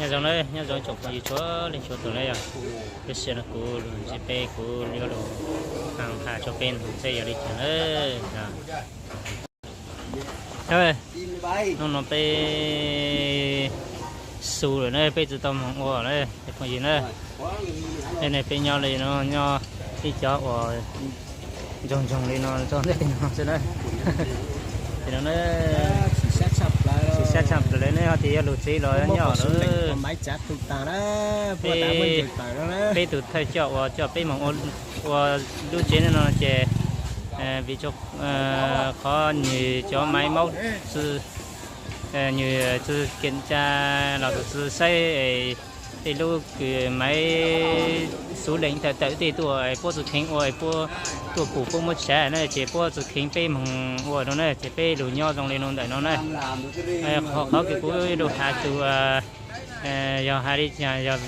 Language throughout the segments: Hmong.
Nyob zoo na, nyob zoo tsoom phooj ywg txhua leej txhua tus na yog, lub sij hawm no kuv los ntsib peb kuv yuav los tham rau peb ntxhais yog li cas na. Hnub no peb xu lawm na, peb tsis tau moog ua na cov phooj ywg na. Peb ne peb nyob li no nyob ib cov uas ntsoog ntsoog li no txog ntej no xwb na. Ces no na, tsis sab tshaj plaws li ne, ho tias yog lug tsev los nyob lawm. Peb tus thawj coj uas coj peb moog ua lub tsev no ces vim qhov nws cov maiv maub tsis, nws tsis kiểm tra los tsis saib tej lub kws maiv xu leem tawm tawm tej tuaj puab tsis kheev ua, puab tuaj pum puab muab tsav na ces puab tsis kheev peb moog ua no na ces peb lug nyob zoo li no ntawm no na. Qhov kws kuv lug has tus yog hais li cas, yog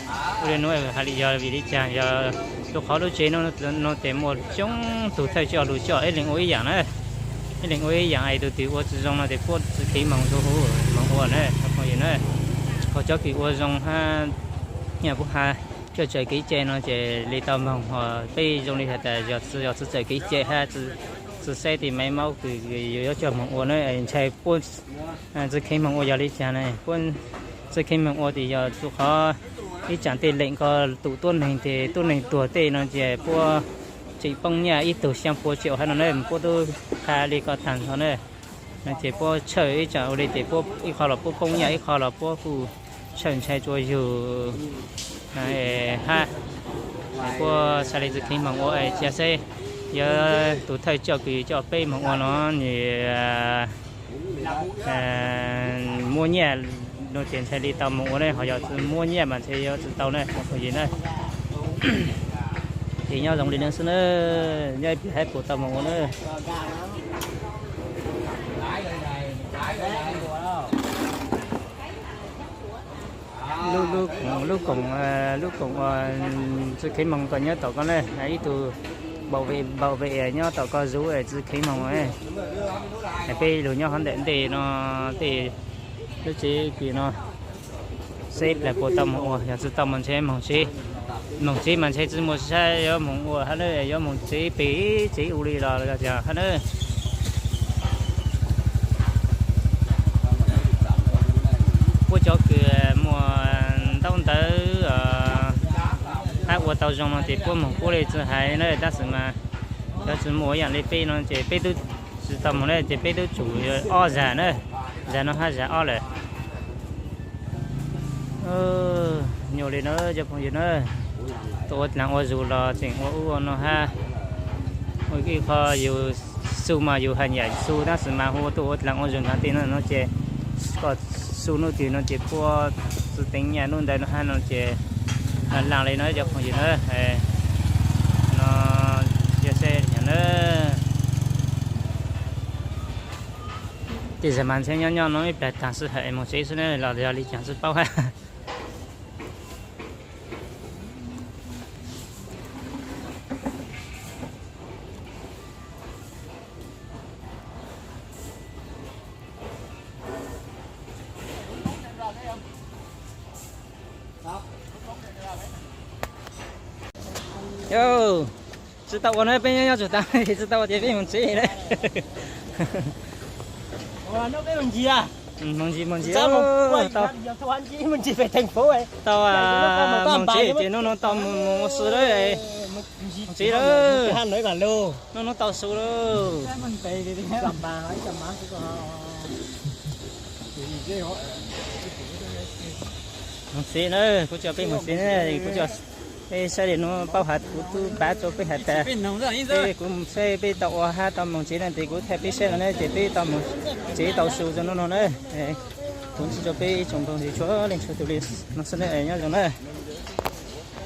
ua li no hais li yog vim li cas, yog rau qhov lub tsev no ces muaj coob tug thawj coj lug coj ib leeg ua ib yaam na. Ib leeg ua ib yaam es tus twg ua tsis zoo no ces puab tsis kheev moog hu moog ua na cov phooj ywg na. Ho cov kws ua zoo hab nyaj puab has coj txawm kev cai no ces li tau moog, ho peb zoo li has tas yog tsis txawm kev cai hab tsis saib tej maiv maub kws yus yuav coj moog ua na ntshai puab tsis kheev moog ua yog li cas na. Puab tsis kheev moog ua tes yog rau qhov ib tsaam tej leem ko tum tuab neeg tes tuab neeg tuag tej no ces puab tseem poob nyaj ib tug xyaa pua tsiaum hab no na, puab tub qha li ko taag nrho na. No ces puab tshawj ib tsaam ua li tes puab ib qho los puab poob nyaj, ib qho los puab kuj tshawj ntshai rua yug hab. Puab txhaj le tsis kheev moog ua es cia seb yog tus thawj coj kws coj peb moog ua no nws muab nyaj no ces ntshai li tau moog ua ne, ho yog tsis muab nyaj mas ntshai yuav tsis tau na cov phooj ywg na. Ces nyob zoo li no xwb na, nyob ib pliag hab puas tau moog ua na. Lub koom, lub koom uas tsis kheev moog kom nyob tom ko na, ib tug bảo vệ, bảo vệ nyob tom ko zuv tsis kheev moog. Peb lug nyob hov ntawm ntej no tej lub tsev kws no seb plag puas tau moog ua, yog tsis tau mas ntshai moog tsev. Moog tsev mas ntshai tsis muaj saib yuav moog ua hab na, yuav moog tsev pem tsev ua li los hab na. Puab cov kws muaj ntaub ntawv hab ua tau zoo no ces puab moog puab li tsis hais na, tab sis mas cov tsis muaj ib yaam li peb no ces peb tub tsis tau moog na ces peb tub tsum ob zag na, zag no hab zag ob lawm. Nyuaj li na cov phooj ywg na, tuaj ua dlaag ua zug los tseem ua ub ua no hab. Ib qho yus xu mas yus haj yam xu tab sis mas hu tuaj ua dlaag ua zug nrhav tej no no ces kom xu nub twg no ces puab tsis teev nyaj nub ntawd no hab no ces laag li no cov phooj ywg na. No yog seb na, tej zag mas ntshai nyob nyob no ib plag taag sij hawm moog tsev xwb na los yog li caag tsis paub hab. Tsis tau ua na, peb nyob nyob tsuag taag tsis tau ua ces peb moog tsev na. Moog ntsis moog ntsis, tau moog tsev ces nub nub tau moog ua su lawm. Moog tsev lawm, nub nub tau su lawm. Moog tsev na, kuv coj peb moog tsev na, kuv coj peb saib li no paub has kuv tub pav rau peb has tas, peb kuv saib peb tau ua hab tau moog tsev na ces kuv thaij peb saib no na ces peb tau moog tsev tau su rau nub no na. Kuv ntxub rau peb ib tsoom phooj ywg txhua leej txhua tus li no xwb na, nyob zoo na.